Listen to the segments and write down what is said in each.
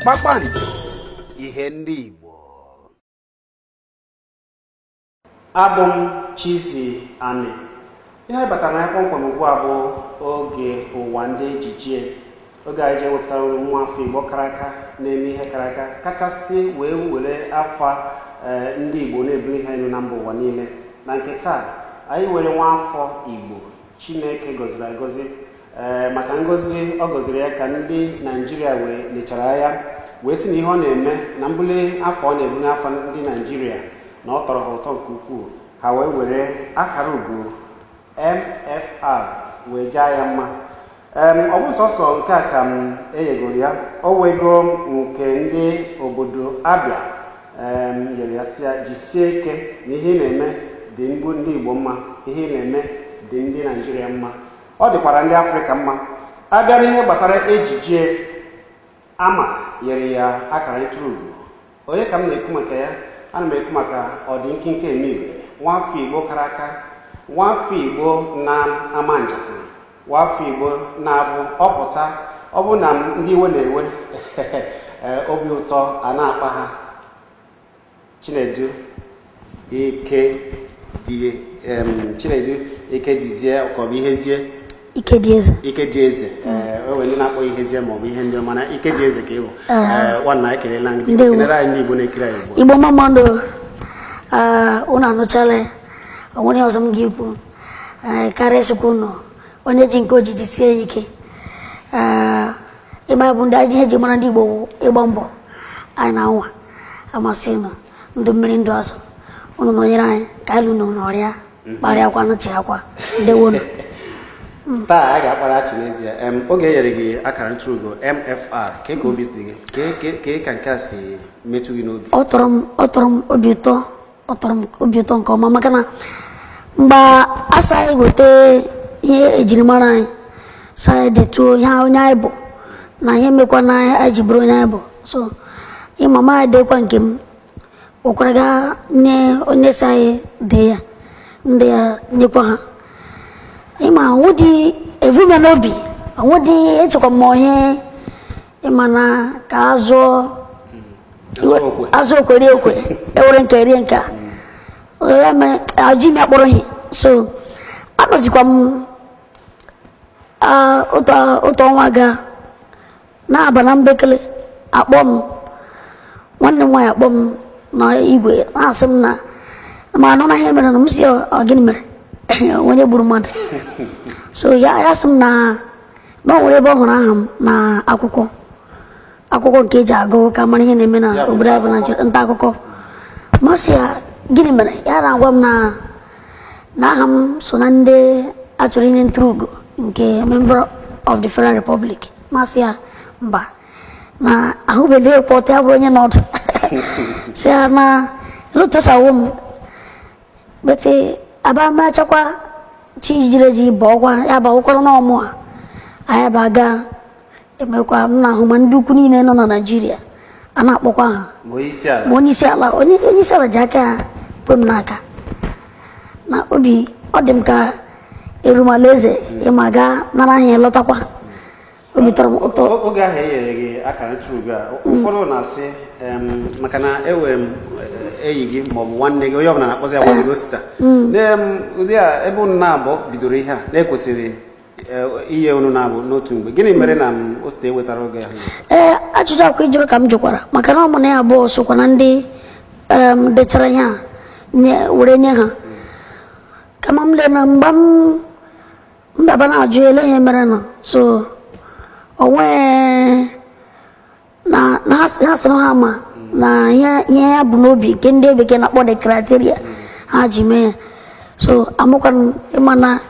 Kpakpando, ihe ndị Igbo. Abụ m Chizzy Ani. Ihe anyị batara na ya kpọmkwem ugbu a bụ oge ụwa ndị ejije, oge anyị ji ewepụtara unu nwa afọ Igbo kara aka na-eme ihe kara aka kachasị wee were afa ndị Igbo na-ebuli ha elu na mba ụwa niile. Na nke taa, anyị were nwa afọ Igbo Chineke gọziri agọzi, ee, maka ngọzi ọ gọziri ya ka ndị Naijiria wee lechara ya wee sị na ihe ọ na-eme na mbuli afọ ọ na-ebu n'afọ ndị Naijiria na ọ tọrọ ha ụtọ nke ukwuu. Ha wee were akara ugo MFR wee jaa ya mma. Ọ bụ sọsọ nke a ka m enyegoro ya, o wego nke ndị obodo Abịa nyere ya, sị ya jisie ike na ihe ị na-eme dị mgbu ndị Igbo mma, ihe ị na-eme dị ndị Naijiria mma, ọ dịkwara ndị Afrịka mma. Abịa n'ihe gbasara ejije, ama nyere ya akara ntụrụugo. Onye ka m na-ekwu maka ya? Ana m ekwu maka ọdị nkenke Emile, nwafọ Igbo kara aka, nwafọ Igbo na-ama njakịrị, nwafọ Igbo na-abụ ọpụta ọ bụ na ndị iwe na-ewe obi ụtọ a na-akpa ha. Chinedu Ike dị, Chinedu Ike dizie ka ọ bụ Ihezie? Ike dị eze. Ike dị eze. Ee, o nwere ndị na-akpọ Ihezie ma ọ bụ ihe ndị mana Ike dị eze ka ị bụ. Ee, nwanna, ekelela gị. Ndewo. Kelere anyị ndị Igbo na-ekiri anyị ugbu a. Igbo mmadụ, unu anụchala ya. O nwere ihe ọzọ m ga-ekwu karịa ịsịkwa unu onye ji nke ojiji sie ya ike. Ee, ịma bụ ndị ihe eji mara ndị Igbo bụ ịgba mbọ. Anyị na-anwa amasị unu ndụ mmiri ndụ azụ. Unu nọnyere anyị ka anyị lụ unu n'ọrịa kparịakwa nụchiakwa. Ndewonu. Taa a ga-akpara achị n'ezie. Oge e nyere gị akara ntụrụugo MFR, ka ka obi dị gị? Ka nke a si metụ gị n'obi? Ọ tọrọ m obi ụtọ, ọ tọrọ m obi ụtọ nke ọma, maka na mgbe asa anyị weta ihe ejirimara anyị, sa anyị detuo ihe onye anyị bụ na ihe mekwa na anyị ji bụrụ onye anyị bụ. So ịma ma anyị dekwa nke m kpọkwara gaa nye onye si anyị dee ya, ndị ya nyekwa ha. Ịma nwụdị evume n'obi, onwụdị echekwa m ihe ịma na ka a zụọ. Azụ okwe. Azụ okwe rie okwe, ewere nke rie nke a. Ya mere aji m ya kpọrọ ihe. So anọzikwa m otu ọnwa gaa na-aba na mbekele, akpọ m, nwanne m nwaanyị akpọ m na igwe na-asị m na ma anụ na ihe mere na m si ọ gịnị mere, onye gburu mmadụ? So ya sị m na o nwere ebe ọ hụrụ aha m na akwụkwọ nke eji agụ ka mara ihe na-eme na Ya bụ obodo anyị bụ nta akụkọ. Naijiria, nta akụkọ. Masị ya gịnị mere? Ya na-agwa m na aha m so na ndị achọrọ inye ntụrụugo nke member of the Federal Republic. Masị ya mba, na ahụbeghị ekwe ọtọ ya bụrụ onye nọdụ si ya na lụtụsawo m bete aba machakwa chi jiri eji bọọkwa ya bụ akwụkwọ n'ọmụ a anyị ba ga emekwa. M na-ahụ ma ndị ukwu niile nọ na Naịjirịa a na-akpọkwa ha. Ma onye isi ala. Ma onye isi ala, onye isi ala ji aka ya kwe m n'aka na obi ọ dị m ka erumala eze ịma gaa nara ahịa lọtakwa. Obi tọrọ m ụtọ. Oge ahụ e nyere gị akara ntụrụugo a, ụfọdụ na-asị maka na enwere m enyi gị maọbụ nwanne gị, onye ọbụla na-akpọzi ya nwanne gị, Osita. Ụdị a ebe unu na-abụ bidoro ihe a na-ekwesịrị inye unu na-abụ n'otu mgbe, gịnị mere na m Osita ewetara oge ahụ? Ee, ajụjụ akwa ịjụrụ ka m jụkwara, maka na ọ mụ na ya abụọ sokwa na ndị dechara ihe a were nye ha. Kama m lee na mgbe m mbaba na-ajụ ele ihe mere nọ, so o nwee na ha sịrị ha ma na ihe ya bụ n'obi nke ndị bekee na-akpọ the criteria ha ji mee ya. So amụkwana m ịma na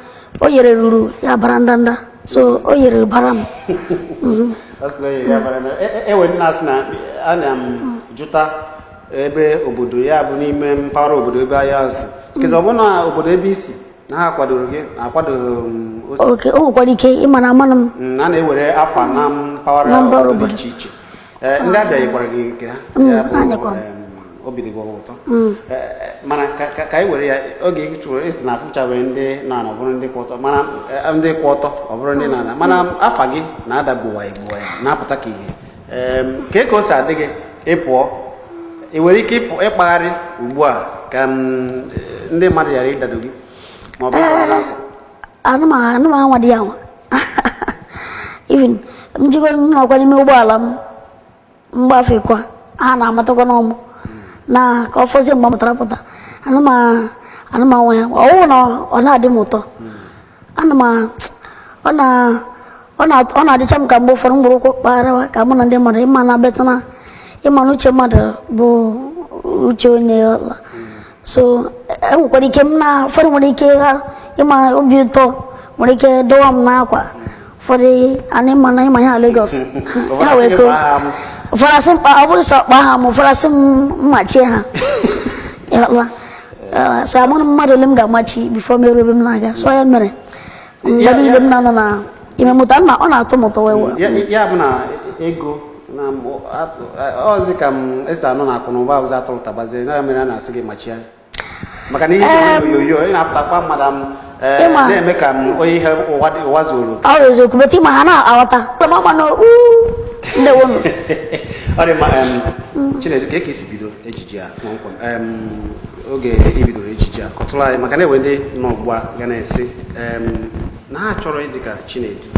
o yere ruru ya bara ndanda, so o yere bara m. Ọ sị na o nyere ya bara na enwere ndị na-asị na a na m jụta ebe obodo ya bụ n'ime mpaghara obodo ebe ahịa si nkezi, ọ bụrụ na obodo ebe isi na ha kwadoro gị na akwadoghị m Osita. Oke o nwekwara ike ịma na amanụ m. A na-ewere afa na mpaghara Na mpaghara obodo dị obodo. iche iche. Ee, ndị Abịa nyekwara gị nke ha. Ya bụ, Ha nyekwara m. Obi dị gị ụtọ. Ee, mana ka anyị were ya oge ị chụrụ esi na afụchabeghị ndị nọ ala bụrụ ndị kwụ ọtọ, mana ndị kwụ ọtọ ọ bụrụ ndị nọ ala, mana afa gị na-ada gbuwa gbuwa ya na-apụta ka ihe. Kee ka o si adị gị ịpụọ, ị nwere ike ịpụ ịkpagharị ugbu a ka ndị mmadụ ghara ịdado gị ma ọ bụ ịkpagharị n'akwa? Anụ m anwa dị ya nwa. Even m jigoro nnọkwa n'ime ụgbọala m mgbafekwa, ha na-amatakwa n'ọmụ na ka ọ fọzie mgbe m pụtara pụta. Anụ m anwa ya, ọ wụ na ọ na-adị m ụtọ. Ana m ọ na ọ na ọ na-adịcha m ka mgbe ụfọdụ m gburu ụkwụ kpagharịwa ka mụ na ndị mmadụ, ịma na betana, ịma na uche mmadụ bụ uche onye ọla. So enwekwara ike m na ụfọdụ nwere ike ha ịma obi ụtọ nwere ike dọwa m n'akwa. Ụfọdụ ana ịma na ịma ya Lagos ya wee koo, ụfọdụ asị m ọ bụrụ sọ kpaa ha, ma ụfọdụ asị m mmachie ha ya la. So amụrụ mmadụ ole m ga-amachi before m eru ebe m na-aga. So ya mere mgbe niile m na-anọ na ime mmụta nna, ọ na-atọ m ụtọ wee wee. Ya bụ na ego na ọzi ka m esi anụ na akụ na ụba ụzọ atụrụ tabazie na ya mere a na-asị gị machie, maka na ihe ị onyonyo ị na-apụtakwa mmadụ na-eme ka m onye ihe ụwa zuru oke. Ọ bụ eziokwu, bete ịma ha na-aghọta mama na ndewonu. Ọ dị mma. Chinedu, ka esi bido ejije a kpọmkwem? Oge i bidoro ejije a, kọtụrụ anyị, maka na enwe ndị nọ ugbu a ga na-esi na ha chọrọ ịdị ka Chinedu.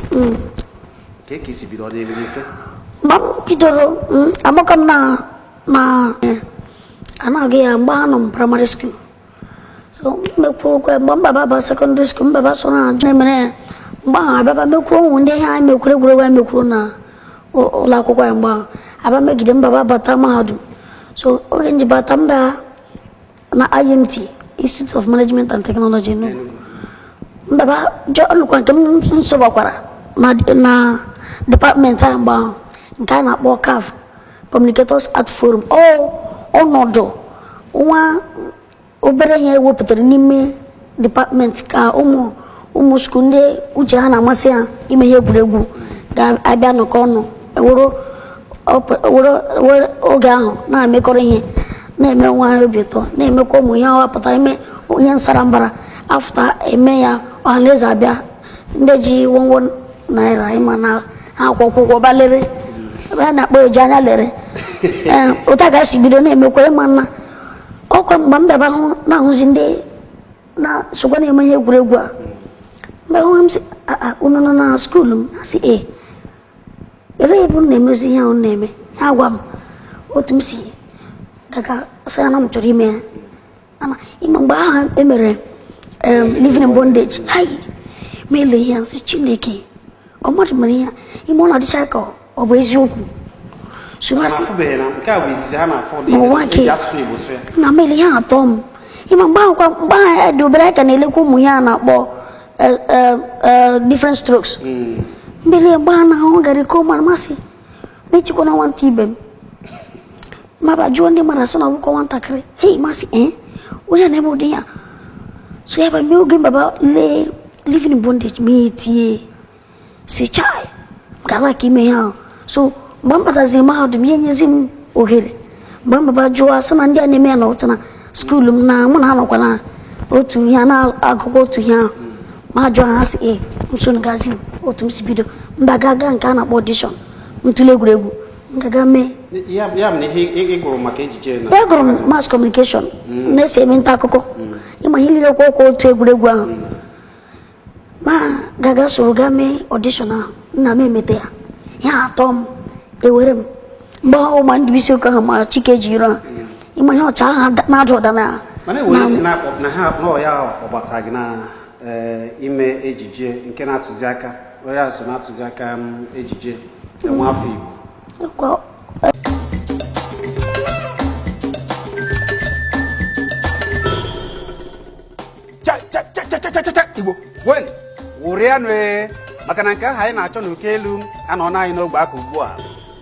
Ka esi bido, ọ dịrị gị mfe? Mgbe m bidoro, amakọ m na na anaghị ya mgbe anọ m primary school. So mekwuo okwe mgbe m baba ba secondary school, m baba so na ajụ emere ya mgbe ahụ abịaba mekwuo ụmụ ndị ihe anyị mekwuru, egwuregwu anyị mekwuru na ụlọ akwụkwọ anyị mgbe ahụ abịa megide m baba bata mahadum. So oge m ji bata mba na IMT, Institute of Management and Technology, Enugu, mbaba ọnụkwa nke m nsobakwara na department ahụ mgbe ahụ nke a na-akpọ CAF, Communicators Art Forum. Ọ ọnọdụ nwa obere ihe ewepụtara n'ime department ka ụmụ ụmụ school ndị uche ha na-amasị ha ime ihe egwuregwu ga-abịa nọkọ ọnụ, were oge ahụ na-emekọrọ ihe na-eme nwa ha obi ụtọ, na-emekwa ụmụ ihe ọwapụta ime ihe nsara mbara afụta eme ya ọhaneze abịa, ndị ji wonwo naira ịma na ha akwụkwọ ụgwọ ba lere ebe a na-akpọ oji anya lere. Ee, otu a ka esi bido na-emekwa ịma nna ọkwa mgbe m bịaba hụ na-ahụzi ndị na sokwa na-eme ihe egwuregwu a, mgbe hụ m sị, "Ah, unu nọ na school m?" Ha sị ee. Ebe ebe unu na-emezi ihe ahụ na-eme? Ha gwa m otu m si gaga sị ya na m chọrọ ime ya. Ana ime mgbe ahụ emere Living in Bondage, hai, ma ele ihe a, nsị Chineke, ọ mmadụ mere ihe a, ime ọ na-adịcha ka ọ bụ eziokwu. So Ha ha sị na-afụbeghị na nke a bụ izizi ha na-afụ ụdị N'ụwa eji asụsụ Igbo sụ ya. Na m ele ihe atọ m ịma mgbe ahụ kwa, mgbe ahụ dị obere aka na-elekwa ụmụ ya a na-akpọ Different Strokes. Mbele mgbe a na-ahụ gara iko mara masị na-echekwa na nwata ibe m maba jụọ ndị mmadụ asị na ọbụkọ nwatakịrị hei masị ee onye na-eme ụdị ya. So ya bụ mgbe oge baba lee Living in Bondage, ma etie si chai, m ga-ala ka ime ihe ahụ. So mgbe m bataziri mahadum, ya enyezi m ohere mgbe m baba jụọ asị na ndị a na-eme ya na ụcha na school m na mụ na ha nọkwa na otu ihe a na-agụkwa otu ihe ahụ, ma jụọ ha sị ee, nso gazi m otu m si bido mba gaga nke a na-akpọ audition ntụle egwuregwu m gaga mee. Ya bụ na ihe ị gụrụ maka ejije na Agụrụ m mass communication, na-ese eme nta akụkọ, ịma ihe niile kwa ụkwa otu egwuregwu ahụ, ma gaga soro gaa mee audition ahụ. Nna m emete ya, ya atọ m ewere m mgbe ahụ ma ndị isi ụka ahụ ma Chike ji iro ha ịma ihe ọcha ahụ na-ada ụda na Mana enwere si na na ha na ọ ya ọgbata gị na ime ejije nke na-atụzi aka onye a so na-atụzi aka ejije nwa afọ Igbo. Cha cha cha cha cha cha cha, Igbo wen wụrịanụ ee, maka na nke ahụ anyị na-achọ n'uko elu anọ anyị n'ogbe aka ugbu a.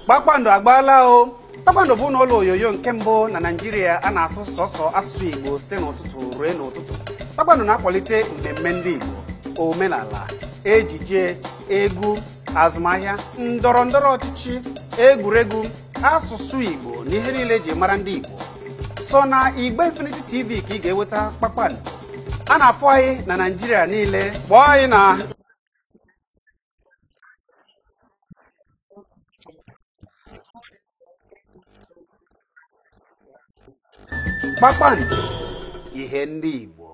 Kpakpando agbaala o. Kpakpando bụ ụlọ onyonyo nke mbụ na Naịjirịa a na-asụ sọsọ asụsụ Igbo site n'ụtụtụ ruo n'ụtụtụ. Kpakpando na-akwalite mmemme ndị Igbo, omenala, ejije, egwu, azụmahịa, ndọrọ ndọrọ ọchịchị, egwuregwu, asụsụ Igbo na ihe niile eji mara ndị Igbo. Sọ na Igbe Infinity TV ka ị ga-enweta Kpakpando. A na-afụ anyị na Naịjirịa niile. Kpọọ anyị na Kpakpando, ihe ndị Igbo.